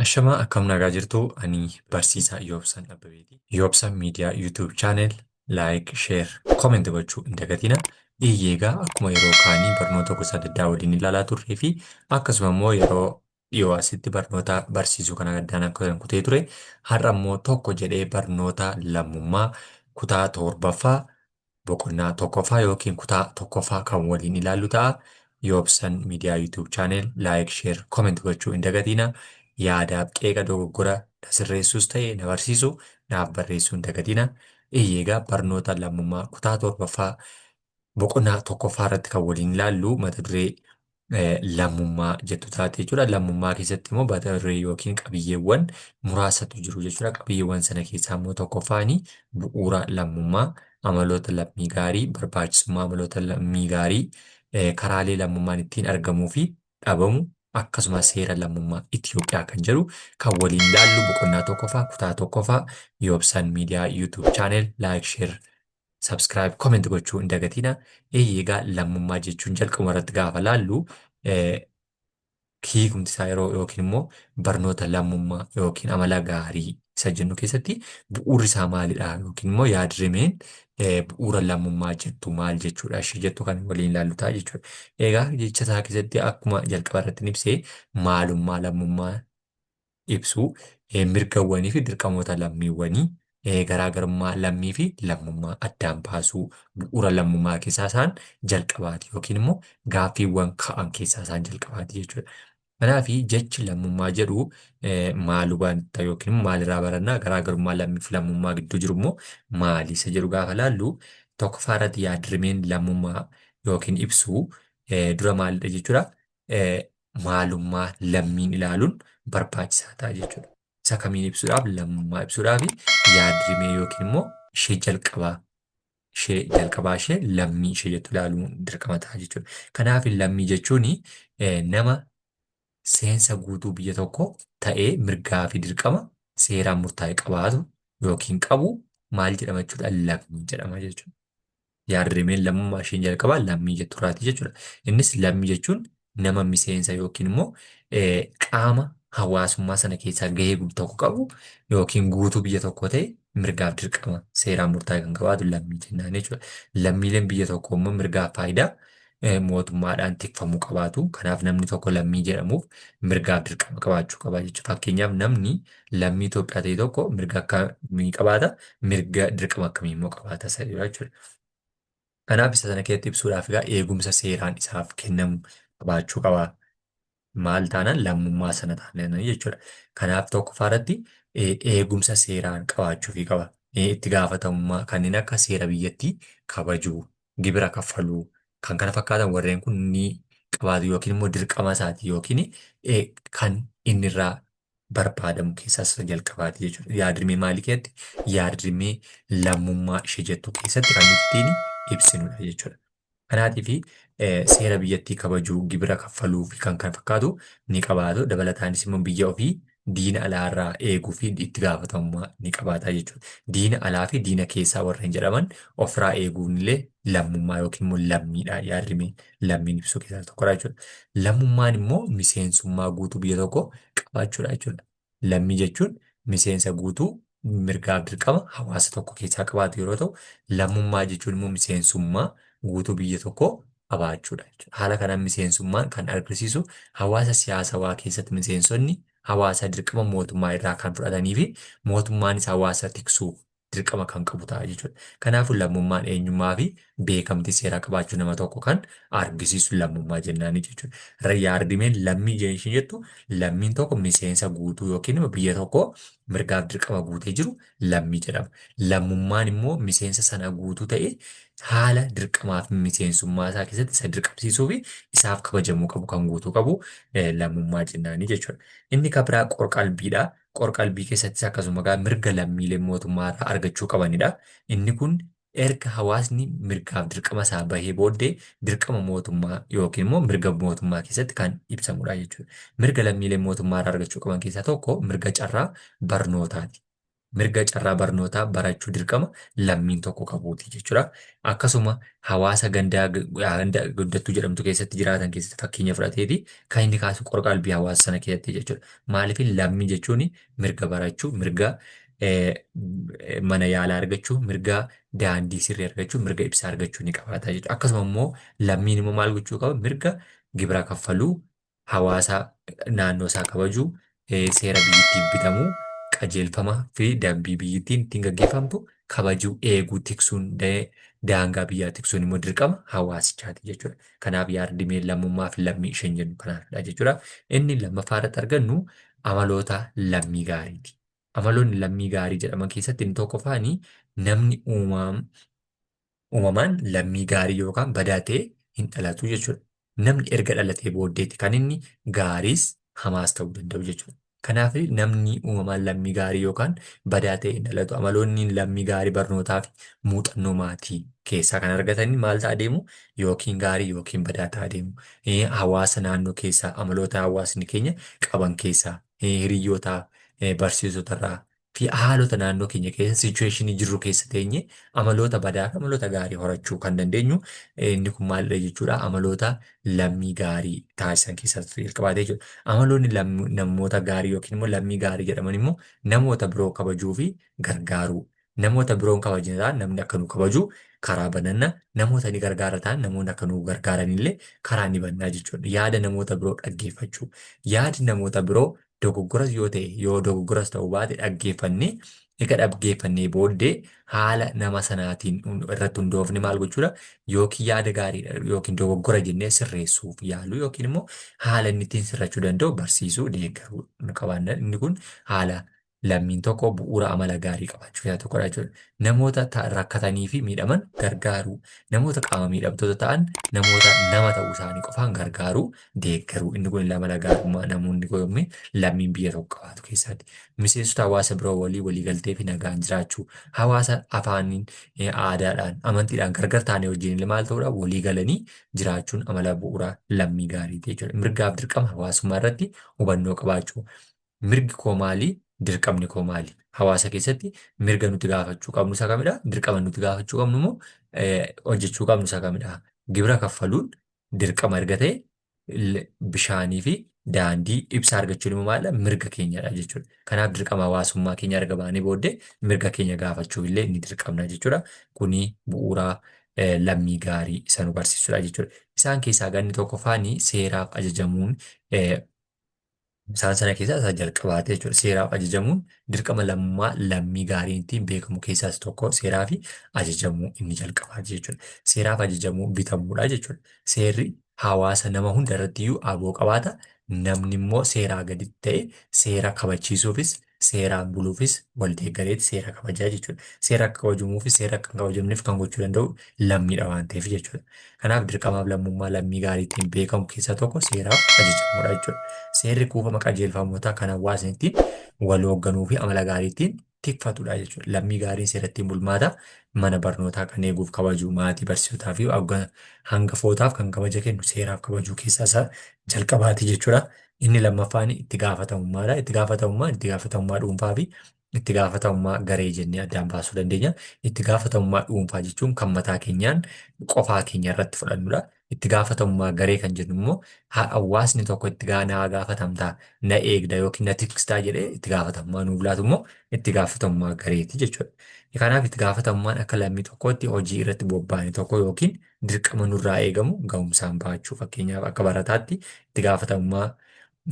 Ashamaa, akkam nagaa jirtu? Ani barsiisaa Yoobsan Abbabeeti. Yoobsan Miidiyaa YouTube channel like, share, comment gochuu hin dagatina. Eeyyee, akkuma yeroo kaanii barnoota gosa adda addaa waliin ilaalaa turree fi akkasuma immoo yeroo dhiyoo asitti barnoota barsiisuu kana addaan akka kutee ture, har'a immoo tokko jedhee barnoota lammummaa kutaa torbaffaa boqonnaa tokkoffaa yookiin kutaa tokkoffaa kan waliin ilaallu ta'a. Yoobsan Miidiyaa YouTube channel like, share, comment gochuu hin dagatina. Yaadaaf qeeqa, dogoggora na sirreessuus ta'e na barsiisu naaf barreessuu hin dagatina. Eeyyee, barnoota lammummaa kutaa torbaffaa boqonnaa tokkoffaa irratti kan waliin ilaallu mata duree lammummaa jettu taate jechuudha. Lammummaa keessatti immoo mata duree yookiin qabiyyeewwan muraasatu jiru jechuudha. Qabiyyeewwan sana keessaa immoo tokkoffaani bu'uura lammummaa, amaloota lammii gaarii, barbaachisummaa amaloota lammii gaarii, karaalee lammummaan ittiin argamuu fi dhabamu, akkasumas seera lammummaa Itoophiyaa kan jedhu kan waliin ilaallu boqonnaa tokkoffaa kutaa tokkoffaa. Yoobsan Miidiyaa YouTube channel like, share, subscribe, comment gochuu hin dagatina. Eeyyee, lammummaa jechuun jalqabuma irratti gaafa laallu, hiikumti isaa yeroo yookiin immoo barnoota lammummaa yookiin amala gaarii isa jennu keessatti bu'uurri isaa maalidha yookiin immoo yaadrimeen bu'uura lammummaa jettu maal jechuudha ishee jettu kan waliin ilaallu ta'a jechuudha. Egaa jecha isaa keessatti akkuma jalqaba irratti ibsee, maalummaa lammummaa ibsu, mirgawwanii fi dirqamoota lammiiwwanii, garaagarummaa lammii fi lammummaa addaan baasuu bu'uura lammummaa keessaa isaan jalqabaati yookiin immoo gaaffiiwwan ka'an keessaa isaan jalqabaati jechuudha. Kanaaf jechi lammummaa jedhu maal hubanta yookiin immoo maalirraa barannaa, garaagarummaa lammii fi lammummaa gidduu jiru immoo maali isa jedhu gaafa laallu, tokkoffaa irratti yaadrimeen lammummaa yookiin ibsu dura maalidha jechuudha. Maalummaa lammiin ilaaluun barbaachisaa ta'a jechuudha. Isa kamiin ibsuudhaaf? Lammummaa ibsuudhaaf yaadrimee yookiin immoo ishee jalqabaa ishee lammii ishee jettu ilaaluun dirqama ta'a jechuudha. Kanaaf lammii jechuun nama seensa guutuu biyya tokko ta'ee mirgaa fi dirqama seeraan murtaa'e qabaatu yookiin qabu maal jedhama jechuudha? Lammii jedhama jechuudha. Yaadrimeen lammummaa isheen jalqabaa lammii jetturraati jechuudha. Innis lammii jechuun nama miseensa yookiin immoo qaama hawaasummaa sana keessaa gahee tokko qabu yookiin guutuu biyya tokko ta'e mirgaaf dirqama seeraan murtaa'e kan qabaatu lammii jennaan jechuudha. Lammiileen biyya tokko immoo mirgaaf faayidaa mootummaadhaan tikfamuu qabaatu. Kanaaf namni tokko lammii jedhamuuf mirgaaf dirqama qabaachuu qaba jechuudha. Fakkeenyaaf, namni lammii Itoophiyaa ta'e tokko mirga akkamii qabaata? Mirga dirqama akkamii immoo qabaata isa jedhu jechuudha. Kanaaf isa sana keessatti ibsuudhaaf egaa eegumsa seeraan isaaf kennamu qabaachuu qaba. Maal taanaan? Lammummaa sana taanaan jechuudha. Kanaaf tokkoffaa irratti eegumsa seeraan qabaachuufii qaba. Itti gaafatamummaa kanneen akka seera biyyattii kabajuu, gibira kaffaluu, kan kana fakkaatan warreen kun ni qabaatu yookiin immoo dirqama isaati yookiin kan inni irraa barbaadamu keessaa isa jalqabaati jechuudha. Yaadrimee maalii keessatti? Yaadrimee lammummaa ishee jettu keessatti kan nuti ittiin ibsinudha jechuudha. Kanaatiif seera biyyattii kabajuu, gibira kaffaluu fi kan kana fakkaatu ni qabaatu. Dabalataanis immoo biyya ofii diina alaarraa eeguu fi itti gaafatamummaa ni qabaata jechuudha. Diina alaa fi diina keessaa warreen jedhaman ofirraa eeguun illee lammummaa yookiin immoo lammiidha. Yaadrimee lammiin ibsuu keessaa tokkodha jechuudha. Lammummaan immoo miseensummaa guutuu biyya tokko qabaachuudha jechuudha. Lammii jechuun miseensa guutuu mirgaaf dirqama hawaasa tokko keessaa qabaatu yeroo ta'u, lammummaa jechuun immoo miseensummaa guutuu biyya tokkoo qabaachuudha jechuudha. Haala kanaan miseensummaan kan argisiisu hawaasa siyaasawaa keessatti miseensonni hawaasaa dirqama mootummaa irraa kan fudhatanii fi mootummaanis hawaasa tiksuu dirqama kan qabu ta'a jechuudha. Kanaafuu lammummaan eenyummaa fi beekamtii seeraa qabaachuu nama tokko kan argisiisu lammummaa jennaani jechuudha. Yaadrimeen lammii isheen jettu, lammiin tokko miseensa guutuu yookiin immoo biyya tokko mirgaaf dirqama guutee jiru lammii jedhama. Lammummaan immoo miseensa sana guutuu ta'e haala dirqamaa fi miseensummaa isaa keessatti isa dirqamsiisuu fi isaaf kabajamuu qabu kan guutuu qabu lammummaa jennaani jechuudha. Inni kan biraa qorqalbiidha. Qorqalbii keessattis akkasuma egaa mirga lammiileen mootummaa irraa argachuu qabanidha. Inni kun erga hawaasni mirgaaf dirqama isaa bahee booddee dirqama mootummaa yookiin immoo mirga mootummaa keessatti kan ibsamudha jechuudha. Mirga lammiileen mootummaa irraa argachuu qaban keessaa tokko mirga carraa barnootaati. Mirga carraa barnootaa barachuu dirqama lammiin tokko qabuuti jechuudha. Akkasuma hawaasa gandaa ganda guddattuu jedhamtu keessatti jiraatan keessatti fakkeenya fudhateeti kan inni kaasu qorqalbii hawaasa sana keessatti jechuudha. Maaliif lammii jechuun mirga barachuu, mirga mana yaalaa argachuu, mirga daandii sirrii argachuu, mirga ibsaa argachuu ni qabaata jechuudha. Akkasuma immoo lammiin immoo maal gochuu qaba? Mirga gibira kaffaluu, hawaasa naannoo isaa kabajuu, seera biyyittiif bitamuu, qajeelfama fi dambii biyyittiin ittiin gaggeeffamtu kabajuu, eeguu, tiksuun, daangaa biyyaa tiksuun immoo dirqama hawaasichaati jechuudha. Kanaaf yaad-rimeen lammummaa fi lammii isheen jennu kanaafidha jechuudha. Inni lammaffaa irratti argannu amaloota lammii gaariiti. Amaloonni lammii gaarii jedhaman keessatti inni tokkoffaani namni uumamaan lammii gaarii yookaan badaa ta'e hin dhalatu jechuudha. Namni erga dhalatee booddeetti kan inni gaariis hamaas ta'uu danda'u jechuudha. Kanaaf namni uumamaan lammii gaarii yookaan badaa ta'e hin dhalatu. Amaloonni lammii gaarii barnootaa fi muuxannoo maatii keessaa kan argatanii maal ta'a deemu? Yookiin gaarii yookiin badaa ta'a deemu. Hawaasa naannoo keessaa amaloota hawaasni keenya qaban keessaa hiriyyootaa, barsiisotarraa fi haalota naannoo keenya keessa situation jirru keessa teenye amaloota badaa fi amaloota gaarii horachuu kan dandeenyu inni kun maalidha jechuudha, amaloota lammii gaarii taasisan keessaa jalqabaatee jechuudha. Amaloonni namoota gaarii yookiin immoo lammii gaarii jedhaman immoo namoota biroo kabajuu fi gargaaruu. Namoota biroon kabajna ta'an namni akka nu kabaju karaa bananna. Namoota ni gargaara ta'an namoonni akka nu gargaaran illee karaa ni bannaa jechuudha. Yaada namoota biroo dhaggeeffachuu. Yaadi namoota biroo dogoggoras yoo ta'e yoo dogoggoras ta'uu baate dhaggeeffannee ega dhaggeeffannee booddee haala nama sanaatiin irratti hundoofne maal gochuudha, yookiin yaada gaariidha yookiin dogoggora jennee sirreessuuf yaaluu yookiin immoo haala inni ittiin sirrachuu danda'u barsiisuu deeggaruu qabaanna. Inni kun haala lammiin tokko bu'uura amala gaarii qabaachuu keessaa tokkodha jechuudha. Namoota rakkatanii fi miidhaman gargaaruu, namoota qaama miidhamtoota ta'an namoota nama ta'uu isaanii qofaan gargaaruu, deeggaruu. Inni kun illee amala gaarummaa namoonni goyoommi lammiin biyya tokko qabaatu keessaati. Miseensota hawaasa biroo walii waliigaltee fi nagaan jiraachuu, hawaasa afaaniin, aadaadhaan, amantiidhaan gargar taane wajjin illee maal ta'uudha, walii galanii jiraachuun amala bu'uura lammii gaariiti jechuudha. Mirgaaf dirqama hawaasummaa irratti hubannoo qabaachuu. Mirgi koo maali? Dirqamni koo maali? Hawaasa keessatti mirga nuti gaafachuu qabnu isa kamidha? Dirqama nuti gaafachuu qabnu immoo hojjechuu qabnu isa kamidha? Gibira kaffaluun dirqama erga ta'e bishaanii fi daandii ibsaa argachuun immoo maalidha? Mirga keenyadha jechuudha. Kanaaf dirqama hawaasummaa keenya erga baanee booddee mirga keenya gaafachuuf illee ni dirqamna jechuudha. Kuni bu'uura lammii gaarii isa nu barsiisudha jechuudha. Isaan keessaa ganni tokkoffaani seeraaf ajajamuun isaan sana keessaa isa jalqabaati jechuudha. Seeraaf ajajamuun dirqama lammummaa lammii gaariin ittiin beekamu keessaa isa tokko seeraa fi ajajamuu inni jalqabaati jechuudha. Seeraaf ajajamuu bitamuudha jechuudha. Seerri hawaasa nama hunda irratti iyyuu aboo qabaata. Namni immoo seeraa gaditti ta'e seera kabachiisuufis seeraan buluufis wal deeggareeti seera kabajaa jechuudha. Seera akka kabajamuufi seera akka hin kabajamneef kan gochuu danda'u lammiidha waan ta'eef jechuudha. Kanaaf dirqamaaf lammummaa lammii gaarii ittiin beekamu keessaa tokko seeraaf ajajamuudha jechuudha. Seerri kuufama qajeelfamootaa kan hawaasni ittiin wal hoogganuu fi amala gaarii ittiin tikfatudha jechuudha. Lammii gaariin seera ittiin bulmaata mana barnootaa kan eeguuf kabaju maatii barsiisotaa fi hangafootaaf kan kabaja kennu seeraaf kabajuu keessaa isa jalqabaati jechuudha. Inni lammaffaan itti gaafatamummaadha. Itti gaafatamummaan itti gaafatamummaa dhuunfaa fi itti gaafatamummaa garee jennee addaan baasuu dandeenya. Itti gaafatamummaa dhuunfaa jechuun kan mataa keenyaan qofaa keenya irratti fudhannudha. Itti gaafatamummaa garee kan jennu immoo hawaasni tokko itti naa gaafatamtaa, na eegda yookiin na tikstaa jedhee itti gaafatamummaa nuuf laatu immoo itti gaafatamummaa gareeti jechuudha. Kanaaf itti gaafatamummaan akka lammii tokkootti hojii irratti bobba'anii tokko yookiin dirqama nurraa eegamu ga'umsaan bahachuu, fakkeenyaaf akka barataatti itti gaafatamummaa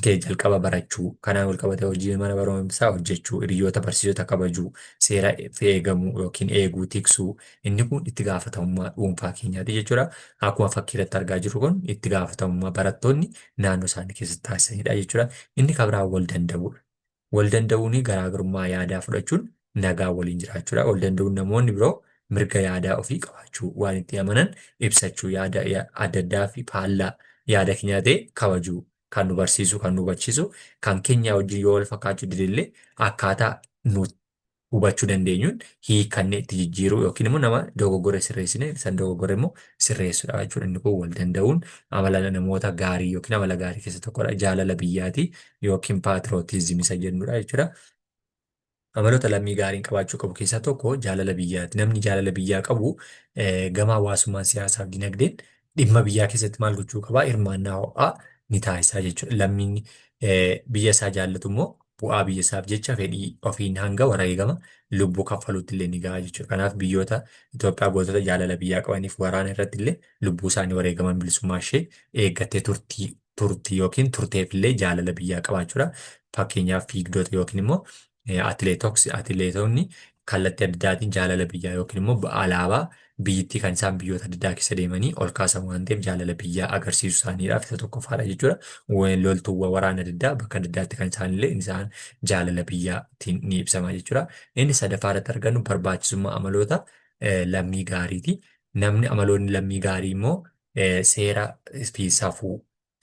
kee jalqaba barachuu, kanaan wal qabatee hojii mana barumsaa hojjechuu, hiriyoota barsiisota kabajuu, seera eegamuu yookiin eeguu, tiksuu, inni kun itti gaafatamummaa dhuunfaa keenyaati jechuudha. Akkuma fakkii irratti argaa jirru kun itti gaafatamummaa barattoonni naannoo isaanii keessatti taasisanidha jechuudha. Inni kan biraa wal danda'uudha. Wal danda'uun garaagarummaa yaadaa fudhachuun nagaa waliin jiraachuudha. Wal danda'uun namoonni biroo mirga yaadaa ofii qabaachuu, waan itti amanan ibsachuu, yaada adda addaa fi faallaa yaada keenyaa ta'e kabajuu, kan nu barsiisu, kan nu hubachiisu, kan keenya wajjin yoo wal fakkaachuu dide illee akkaataa nu hubachuu dandeenyuun hiikannee itti jijjiiruu yookiin immoo nama dogoggore sirreessine san dogoggore immoo sirreessuudha jechuudha. Inni kun wal danda'uun amala namoota gaarii yookiin amala gaarii keessa tokkodha. Jaalala biyyaati yookiin patriotism isa jennudha jechuudha. Amaloota lammii gaariin qabaachuu qabu keessaa tokko jaalala biyyaati. Namni jaalala biyyaa qabu gama hawaasummaan, siyaasaaf dinagdeen dhimma biyyaa keessatti maal gochuu qabaa? Hirmaannaa ho'aa ni taasisaa jechuudha. Lammiin biyya isaa jaallatu immoo bu'aa biyya isaaf jecha fedhii ofiin hanga wareegama lubbuu kaffaluutti illee ni gaha jechuudha. Kanaaf biyyoota Itoophiyaa gootota jaalala biyyaa qabaniif waraana irratti illee lubbuu isaanii wareegaman bilisummaa ishee eeggattee turtii turtii yookiin turteef illee jaalala biyyaa qabaachuudha. Fakkeenyaaf fiigdota yookiin immoo atileetonni kallattii adda addaatiin jaalala biyyaa yookiin immoo alaabaa biyyittii kan isaan biyyoota adda addaa keessa deemanii ol kaasan waan ta'eef jaalala biyyaa agarsiisu isaaniidhaaf isa tokkoffaadha jechuudha. Loltuuwwan waraana adda addaa bakka adda addaatti kan isaan illee isaan jaalala biyyaatiin ni ibsama jechuudha. Inni sadaffaa irratti argannu barbaachisummaa amaloota lammii gaariiti. Namni amaloonni lammii gaarii immoo seera fi safuu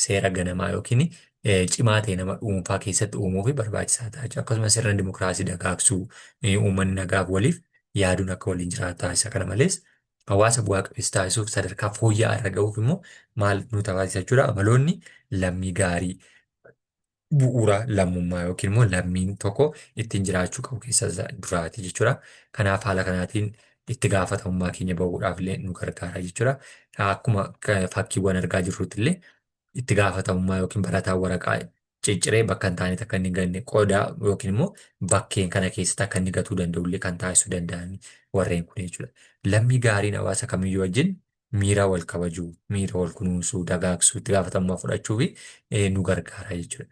seera ganamaa yookiin cimaa ta'e nama dhuunfaa keessatti uumuu fi barbaachisaa ta'a jechuudha. Akkasumas sirna dimokiraasii dagaagsuu, uummanni nagaaf waliif yaaduun akka waliin jiraatu taasisa. Kana malees hawaasa bu'aa qabeessa taasisuuf sadarkaa fooyya'aa irra ga'uuf immoo maal nu taasisa jechuudha. Amaloonni lammii gaarii bu'uura lammummaa yookiin immoo lammiin tokko ittiin jiraachuu qabu keessaa isa duraati jechuudha. Kanaaf haala kanaatiin itti gaafatamummaa keenya bahuudhaaf illee nu gargaara jechuudha. Akkuma fakkiiwwan argaa jirrutti illee itti gaafatamummaa yookiin barataan waraqaa cicciree bakka hin taanetti akka inni hin ganne qodaa yookiin immoo bakkeen kana keessatti akka inni gatuu danda'u illee kan taasisuu danda'an warreen kun jechuudha. Lammii gaariin hawaasa kamiyyuu wajjin miira wal kabajuu, miira wal kunuunsuu, dagaagsuu, itti gaafatamummaa fudhachuu fi nu gargaara jechuudha.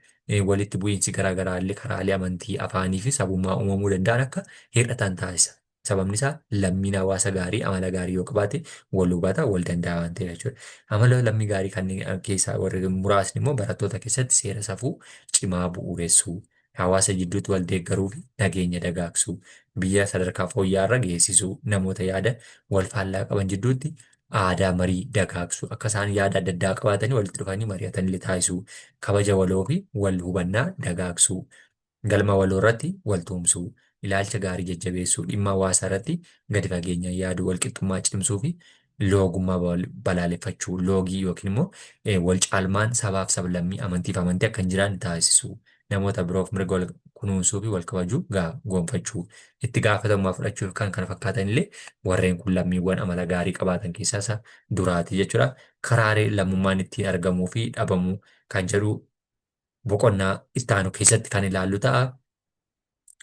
Walitti bu'iinsi garaagaraa illee karaalee amantii, afaanii fi sabummaa uumamuu danda'an akka hir'atan taasisa. Sababni isaa lammiin hawaasa gaarii amala gaarii yoo qabaate wal hubata, wal danda'a waan ta'eef jechuudha. Amala lammii gaarii kanneen keessaa warri muraasni immoo barattoota keessatti seera safuu cimaa bu'uuressuu, hawaasa jidduutti wal deeggaruu fi nageenya dagaagsuu, biyya sadarkaa fooyya'aa irra geessisuu, namoota yaada wal faallaa qaban jidduutti aadaa marii dagaagsuu, akka isaan yaada adda addaa qabaatanii walitti dhufanii mari'atan illee taasisuu, kabaja waloo fi wal hubannaa dagaagsuu, galma waloo irratti wal tumsuu, ilaalcha gaarii jajjabeessuu, dhimma hawaasaa irratti gadi fageenyaan yaaduu, walqixxummaa cimsuu fi loogummaa balaaleffachuu, loogii yookiin immoo wal caalmaan sabaaf sablammii, amantiif amantii akka hin jiraanne taasisuu, namoota biroof mirga wal kunuunsuu fi wal kabajuu gonfachuu, itti gaafatamummaa fudhachuu fi kan kana fakkaatan illee warreen kun lammiiwwan amala gaarii qabaatan keessaa isa duraati jechuudha. Karaalee lammummaan ittiin argamuu fi dhabamuu kan jedhu boqonnaa itti aanu keessatti kan ilaallu ta'a.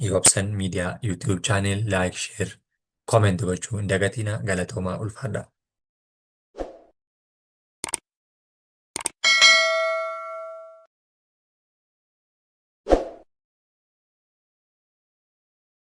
Yoobsan Media YouTube channel like, share, comment gochuu hin dagatinaa. Galatoomaa, ulfaadhaa.